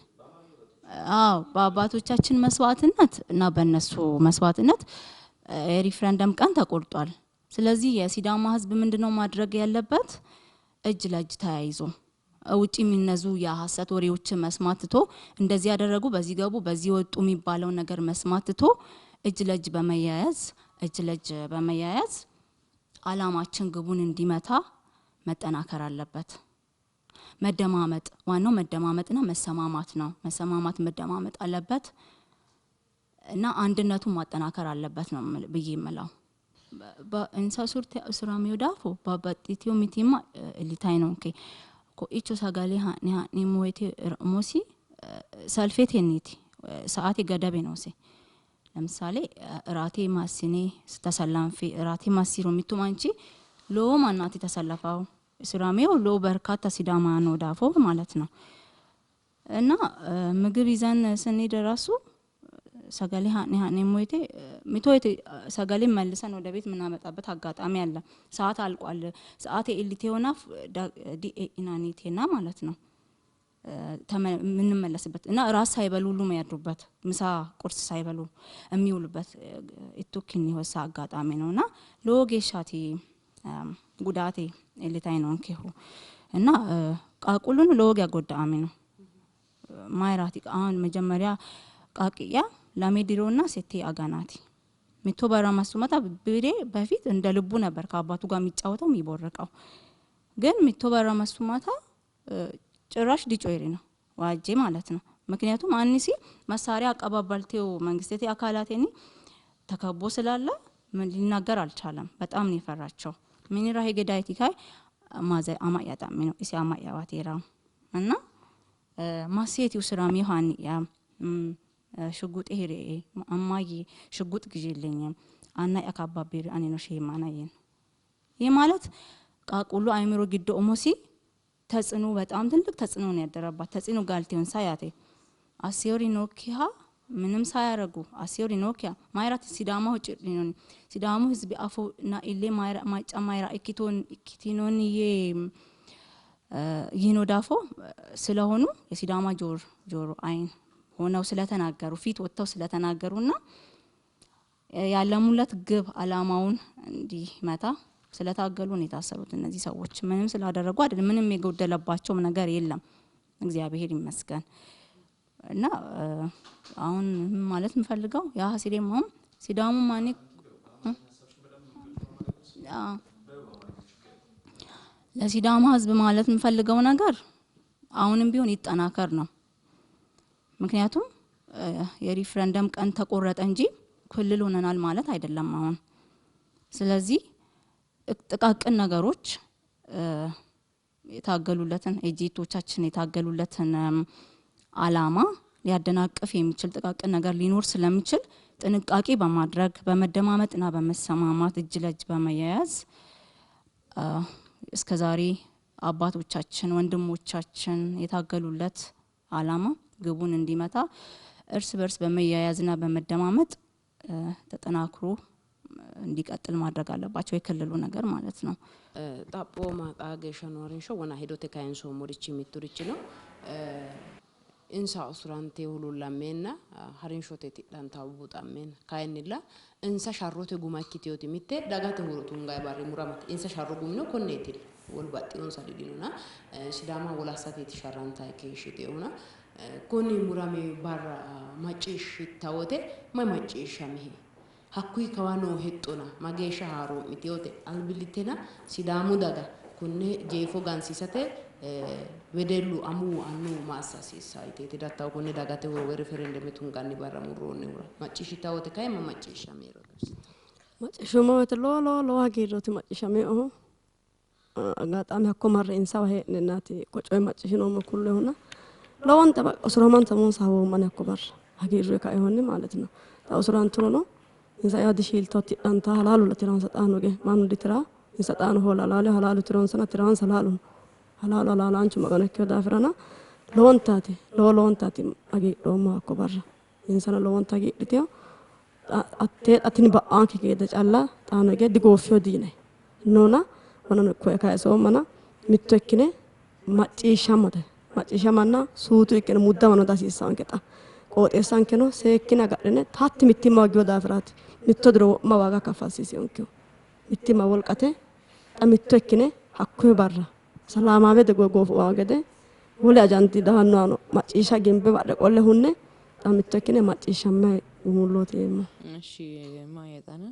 አዎ በአባቶቻችን መስዋዕትነት እና በእነሱ መስዋዕትነት የሪፍረንደም ቀን ተቆርጧል። ስለዚህ የሲዳማ ሕዝብ ምንድነው ማድረግ ያለበት? እጅ ለእጅ ተያይዞ ውጭ የሚነዙ የሀሰት ወሬዎችን መስማት ትቶ እንደዚህ ያደረጉ በዚህ ገቡ በዚህ ወጡ የሚባለው ነገር መስማት ትቶ እጅ ለእጅ በመያያዝ እጅ ለእጅ በመያያዝ አላማችን ግቡን እንዲመታ መጠናከር አለበት። መደማመጥ ዋናው መደማመጥና መሰማማት ነው። መሰማማት መደማመጥ አለበት እና አንድነቱን ማጠናከር አለበት ነው ብዬ የምለው። Insa usurte usurameo daafo babbaxxiteyo mitiimma iillitayi noonke. Ko'icho sagale ha'ne ha'neemmo woyte umosi ሰልፌቴኒቲ ሰዓቴ ገደቤ noose. ለምሳሌ እራቴ ማስኔ ተሰላንፌ እራቴ ማሲሮ mittu manchi lowo mannaati ተሰለፈው usurameo lowo በርካታ ሲዳማ ነው ዳፎ ማለት ነው። እና ምግብ ይዘን ስንሄድ ራሱ sagale ha'ne ha'neemmo woyte mito woyte sagale መልሰን ወደ ቤት የምናመጣበት አጋጣሚ አለ። ሰዓት አልቋል። ሰዓቴ ኢሊቴውና ዲኤኢናኒቴና ማለት ነው የምንመለስበት እና ራስ ሳይበሉ ሁሉ የሚያድሩበት ምሳ ቁርስ ሳይበሉ የሚውሉበት ኢቱኪን ይወሳ አጋጣሚ ነውና lowo geeshshaati ጉዳቴ iillitanni noonkehu እና ቃቁሉን lowo geya ጎዳአሚ ነው። ማይራቲ አሁን መጀመሪያ ቃቅያ ላሜ diroና ሴቴ አጋናቲ mitto barra masumata ብሬ በፊት እንደ ልቡ ነበር ከአባቱ ጋር የሚጫወተው የሚቦርቀው። ግን mitto barra masumata ጭራሽ ዲጮይሪ ነው ዋጄ ማለት ነው። ምክንያቱም አንሲ መሳሪያ አቀባባልቴው መንግስቴ አካላቴኒ ተከቦ ስላለ ምን ሊናገር አልቻለም። በጣም ነው የፈራቸው። ሚኒራ ሄገዳይቲ ካይ ማዘ አማያ ጣሚ ነው እሲ አማያ ባቴራ እና ማሴቲው ስራሚ ዮሐን ያ ሽጉጥ ሄሬ እማዬ ሽጉጥ ግዢልኝ አና ያካባቢር አኔ ነው ሼማና ይን ይህ ማለት ቃቁሉ አይምሮ ግዶ ኦሞሲ ተጽዕኖ በጣም ትልቅ ተጽዕኖ ነው ያደረባት። ተጽዕኖ ጋልቴውን ሳያቴ አሴሪ ኖኪያ ምንም ሳያረጉ አሴሪ ኖኪያ ማይራት ሲዳማ ሆጭ ሲዳሙ ህዝብ አፎ ና ኢሌ ማይራ ማጫ ማይራ ኢኪቶን ኢኪቲኖን ዬ ይኖ ዳፎ ስለሆኑ የሲዳማ ጆር ጆሮ አይን ሆነው ስለተናገሩ ፊት ወጥተው ስለተናገሩና ያለሙለት ግብ አላማውን እንዲመታ ስለታገሉ ነው የታሰሩት። እነዚህ ሰዎች ምንም ስላደረጉ አይደለም። ምንም የጎደለባቸውም ነገር የለም። እግዚአብሔር ይመስገን። እና አሁን ማለት የምፈልገው ያ ሲዴማም ሲዳሙ ማኔ ለሲዳማ ህዝብ ማለት የምፈልገው ነገር አሁንም ቢሆን ይጠናከር ነው። ምክንያቱም የሪፍረንደም ቀን ተቆረጠ እንጂ ክልል ሆነናል ማለት አይደለም አሁን። ስለዚህ ጥቃቅን ነገሮች የታገሉለትን ኤጂቶቻችን የታገሉለትን አላማ ሊያደናቅፍ የሚችል ጥቃቅን ነገር ሊኖር ስለሚችል ጥንቃቄ በማድረግ በመደማመጥና በመሰማማት እጅ ለእጅ በመያያዝ እስከዛሬ አባቶቻችን ወንድሞቻችን የታገሉለት አላማ ግቡን እንዲመታ እርስ በርስ በመያያዝና በመደማመጥ ተጠናክሮ እንዲቀጥል ማድረግ አለባቸው። የክልሉ ነገር ማለት ነው። Xaphooma xaa geeshsha noo harinsho wona hedote kayinsoommorichi mitturichi no insa usurante hulullammeenna harinshote tidhantaa buuxammeenna kayinnilla insa sharrote guma ikkiteyooti mitte dagate huuro tungayi barri muramate insa sharro gumino konneetilla wolu baxxeyonsa didinona Sidaama wolassateeti sharrantayi keeshshiteyona konni murame barra macciishshitta wote mayi macciishshamihe hakkuyi kawa noo hexxona mageeshsha haaroo'miteyote albillittena Sidaamu daga konne jeefo gansiisate wedellu amuwu annuwu ma assa hasiissaa yiteeti dattawo konne dagate huuro woyi referendeme tunganni barra murroonnihura macciishshitta wote kayi ma macciishshamihero xawisitta? Macciishshoommo woyte lowo lowo lowo hagiirrooti macciishshameehu. Aggaxaami hakko marre insawa hee'neennaati ko coye macciishshinoommo kullohuna lowonta usuramanta umonsa hawoomma hakko barra hagiirruyi kainohunni ማለት ነው። Usuranturono insa yaa dishiiltoo tidhantaa halaalulla tiransa xaano ge mannu ditira insa xaano hoola halaale halaalu tironsana tiransa halaalu halaalu halaalaanchu Magano ikkino daafirana lowontaati lowo lowontaati hagiidhoommo hakko barra insano lowonta hagiidhiteyo attee tini ba'aanke gede calla xaano hige digooffiyo diine noona wonano koye kayisoommana mitto ikkine macciishshamote macciishshamanna suutu ikkine muddamano dihasiissaanke xa qooxeessankeno seekkine agadhine hatti mittimma hooggiyo daafiraati mitto diro wo'ma waaga kaffalsiisinonkehu mittimma wolqate xa mitto ikkine hakkuyi barra salaamaawete goofuwaa gede wole ajanti daannohano macciishsha gimbe badhe qolle hunne xa mitto ikkine macciishshammayi gumullooti yeemmo. እሺ ማየጠነ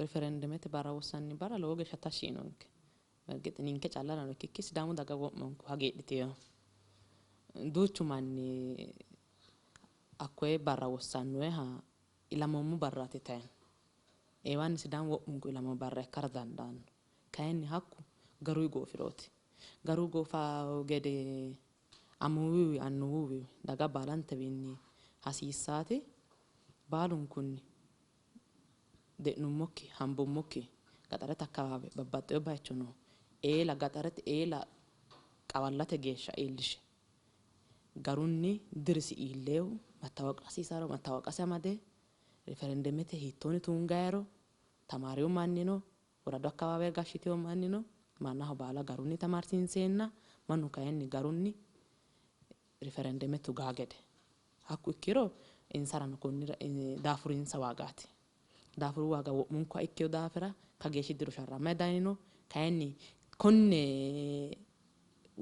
ሪፈረንደመት barra wossanni barra lowo geeshsha tashshi yiinonke. በእርግጥ ninke calla ikkikki Sidaamu daga wo'munku hagiidhiteyo. Duuchu manni hakkoye barra wossannoeha ilamoommo barraati tayino. Eewanni Sidaamu wo'munku ilamo barra ikkara dandaanno. Kayinni hakku garuyi goofirooti. Garu goofawo gede amuwuwi annuwuwi daga baalantewiinni hasiissaati baalunkunni de'nummokki hambummokki gaxarete akabaabe babbaxxeyo bayicho no eela gaxarete eela qawallate geeshsha iillishe garunni dirisi iilleehu mattawoqa hasiisaro mattawoqasi amade referendemete hiittoonni tungayiro tamaariyo mannino woradu akabaabe gashshiteyo mannino mannaho baala garunni tamaarsiinseenna mannu kayinni garunni referendeme tugaa gede hakku ikkiro insarano konnira daafurinsa waagaati. Daafuru waaga wo'munkuha ikkeyo daafira kageeshshi diro sharrammayi dayino kayinni konne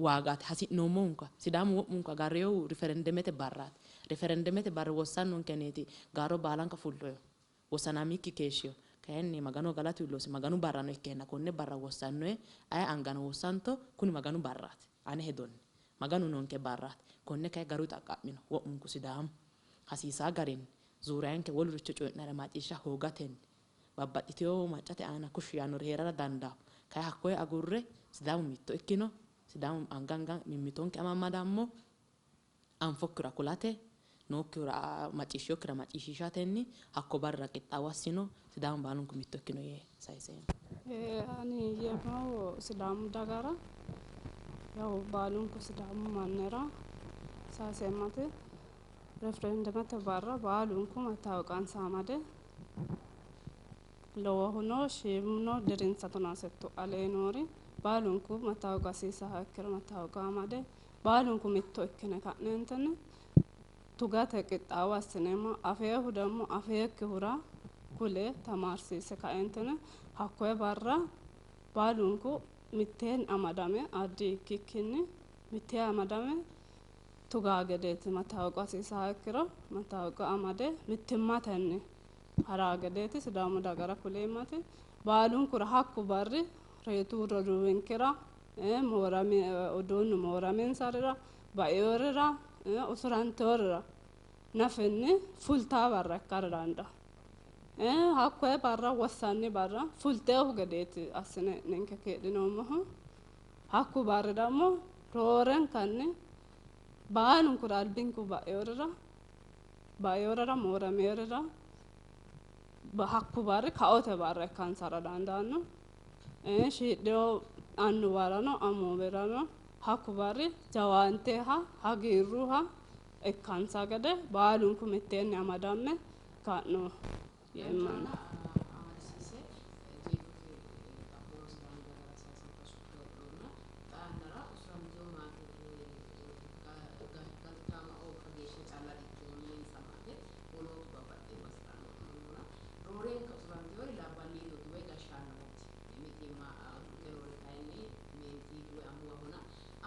waagaati hasi'noommohunka Sidaamu wo'munku agarreyohu referendemete barraati. Referendemete barri wossannonkeneeti gaaro baalanka fulloyo wossanamikki keeshshiyo kayinni Magano galatu iillosi Maganu barrano ikkeenna konne barra wossannoe aye angano wossanto kuni Maganu barraati ane hedonni Maganu nonke barraati konne kayi garuyi xaqqa'mino wo'munku Sidaamu hasiisaa garinni zuuriyanke woluricho coyi'nara macciishsha hoogatenni babbaxxiteyo maccate aana kushshi yaannori heerara dandaao kayi hakkoye agurre Sidaamu mitto ikkino Sidaamu anga anga mimmitonke amammadammo anfokkihura kulate nookkihura macciishshiyokkihura macciishshiishatenni hakko barrira qixxaawo assino Sidaamu baalunku mitto ikkino yee sayiseemmo. Ani yeemmohu Sidaamu dagara yawu baalunku Sidaamu mannira sayiseemmati referendemete barra baalunku mattawoqansa amade lowohuno shiimuno dirinsa 18 alee noori baalunku mattawoqa hasiisaha ikkiro mattawoqa amade baalunku mitto ikkine ka'neentinni tugate qixxaawo assineemmo. Afeehu ደግሞ afeekkihura kule tamaarsiise kaeentinni hakkoye barra baalunku mitteen amadame addi ikkikkinni mittee amadame tugaa gedeeti mattawoqa hasiisaha ikkiro mattawoqa amade mittimmatenni haraa gedeeti Sidaamu dagara kuleemmati. Baalunkura hakku barri reetu roduuwinkera moorame uduunnu mooraminsarira baeyorira usuranteyorira nafinni fultaa barra ikkara dandaao. Hakkoye barra wossanni barra fulteehu gedeeti assine ninke keedhinoommohu. Hakku barri ደግሞ roorenkanni baalunkura albinku baeyorira baeyorira moorameyorira hakku barri kaote barra ikkansara dandaanno. Shiidheyo annuwarano amuuwirano hakku barri jawaanteha hagiirruha ikkansa gede baalunku mitteenni amadamme ka'no yeemmanni.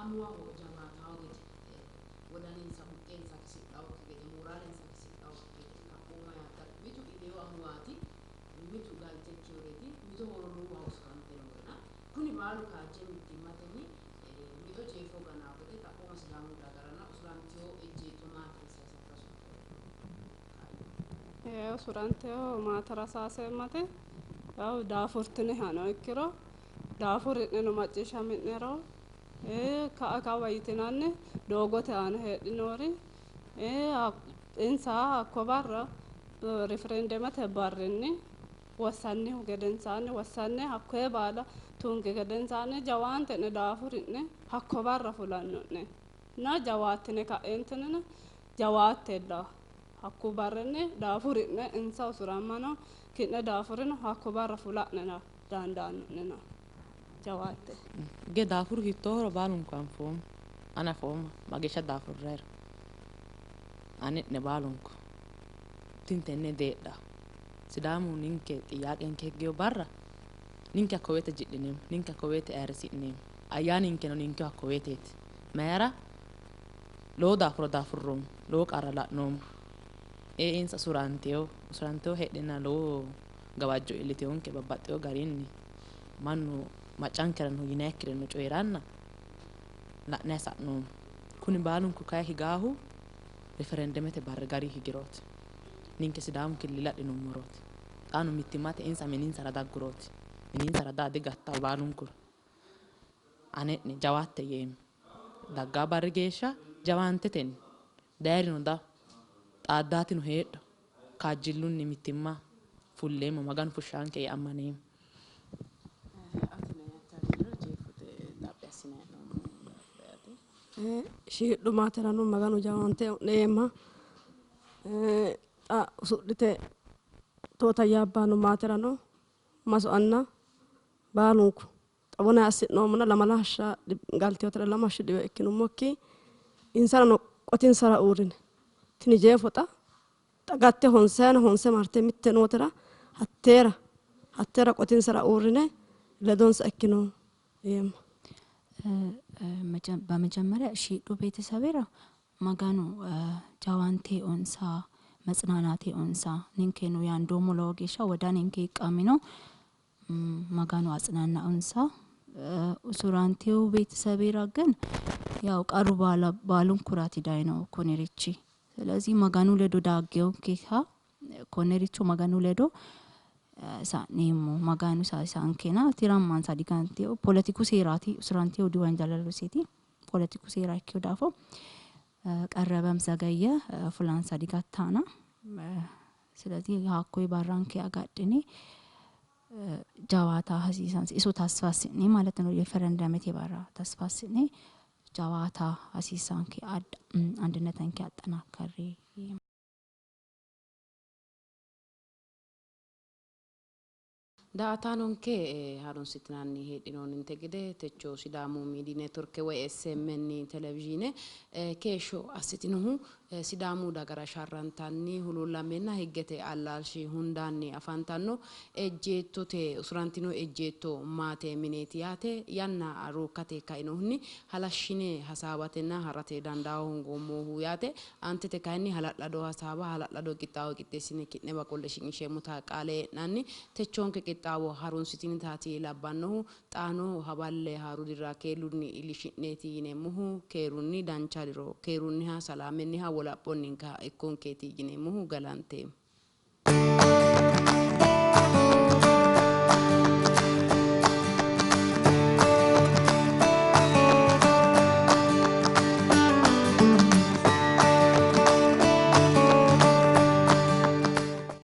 Amuwaho jawaatawo gede wodaninsa buqqeensa kisidhawokki gede mooraalensa kisidhawokki gede kaphooma yaatta mitu ileyo amuwaati mitu galte ikkiyoreeti mito horo usurante noorena kuni baalu kaajje mittimmatenni mixo jeefo ganaa gede xaphooma Sidaamu dagarana usuranteyo ejjeetto maate sayisatto. Usuranteyo maatera saaseemmate yaw daafurtinihano ikkiro daafuri'neno macciishshami'nero ka'a kawa yitinanni doogote aana heedhinoori insa hakko barra riferendemete barrinni wossannihu gedensaanni wossanne hakkoye baala tungi gedensaanni jawaante'ne daafuri'ne hakko barra fulanno'ne na jawaattine ka'eentinina jawaattella hakku barrinni daafuri'ne insa usurammano ki'ne daafurino hakko barra fula'nena dandaanno'nena jawaatte. Ge daafuru hiittoohoro baalunku anfoommo. Ani afoomma mageeshsha daafurreero ane'ne baalunku tintenne deedha Sidaamu ninke xiyaaqenke higgeyo barra ninke hakko woyte ji'lineemmo, ninke hakko woyte ayirrisi'neemmo, ayyaaninkeno ninkeho hakko woyteeti. Mayira lowo daafuro daafurroommo, lowo qarra la'noommo. Ee insa usuranteyo usuranteyo heedheenna lowo gawajjo iilliteyonke babbaxxeyo garinni mannu maccankerano yinayikkireno coyiranna la'nayi sa'noommo. Kuni baalunku kayi higaahu referendemete barri gari higirooti. Ninke Sidaamu killile adhinummorooti. Xaano mittimmate insa mininsara daggurooti. Mininsara daa digattawo baalunkura. Ane'ne jawaatte yeemmo. Daggaa barri geeshsha jawaantetenni dayirino dawo xaaddaatino heedho kaajjillunni mittimma fulleemmo Maganu fushshaanke yee ammaneemmo. Atino yaattariro jeefote xaphi assinayi hee'noommo yaate. Shiidhu maaterano Maganu jawaante u'neemma xa usudhite tootayyaabbanno maaterano maso anna baalunku xawona assi'noommona lamala hashsha galteyootera lama hashsha dhiwe ikkinummokki insarano qotinsara uurrine tini jeefo xa xa gatte honsayino honse marte mitte nootera hatteera hatteera qotinsara uurrine ledonsa ikkino yeemma. በመጀመሪያ ሺዱ ቤተሰቤራ ማጋኑ ጃዋንቴ ኦንሳ መጽናናቴ ኦንሳ ኒንኬኑ ያንዶሞ lowo geeshsha ወዳኔንኬ ይቃሚኖ ማጋኑ አጽናና ኦንሳ usuranteው ቤተሰቤራ ግን ያው ቀሩ ባሉን ኩራት ዳይ ነው ኮኔሪቺ ስለዚህ ማጋኑ ለዶ ዳጌው ኬካ ኮኔሪቾ ማጋኑ ለዶ ሳኔሞ ማጋኑ ሳንኬና ቲራማን ሳዲጋንቴው ፖለቲኩ ሴራቲ usuranteው ዲዋንጃላሉ ሴቲ ፖለቲኩ ሴራ ኪው ዳፎ ቀረበም ዘገየ ፉላን ሳዲጋታና ስለዚህ ሀኮይ ባራንኬ አጋድኔ ጃዋታ ሀሲሳን iso ተስፋስኔ ማለት ነው። የፈረንደመት የባራ ተስፋስኔ ጃዋታ ሀሲሳንኬ አንድነተንኬ አጠናከሬ Daa''ataanonke harunsitinanni heedhinoonninte gede techo Sidaamu Miidiyi Neetworke woy SMN televizhiine keeshsho assitinohu Sidaamu dagara sharrantanni huluullammenna higgete allaalshi hundaanni afantanno ejjeettote usurantino ejjeetto maate mineeti yaate. Yanna ruukkate kainohunni halashshine hasaawatenna harate dandaa hoongoommohu yaate. Aantete kayinni hala'lado hasaawa hala'lado qixxaawo qixxeessine ki'newa qolle shiqinsheemmota qaale e'nanni techonke qixxaawo harunsitinitaati labbannohu. Xaano hawalle haaru dirira keerunni iillishi'neeti yineemmohu keerunni dancha diro keerunniha salaamenniha wolaphonninka ikkonkeeti yineemmohu galanteemmo.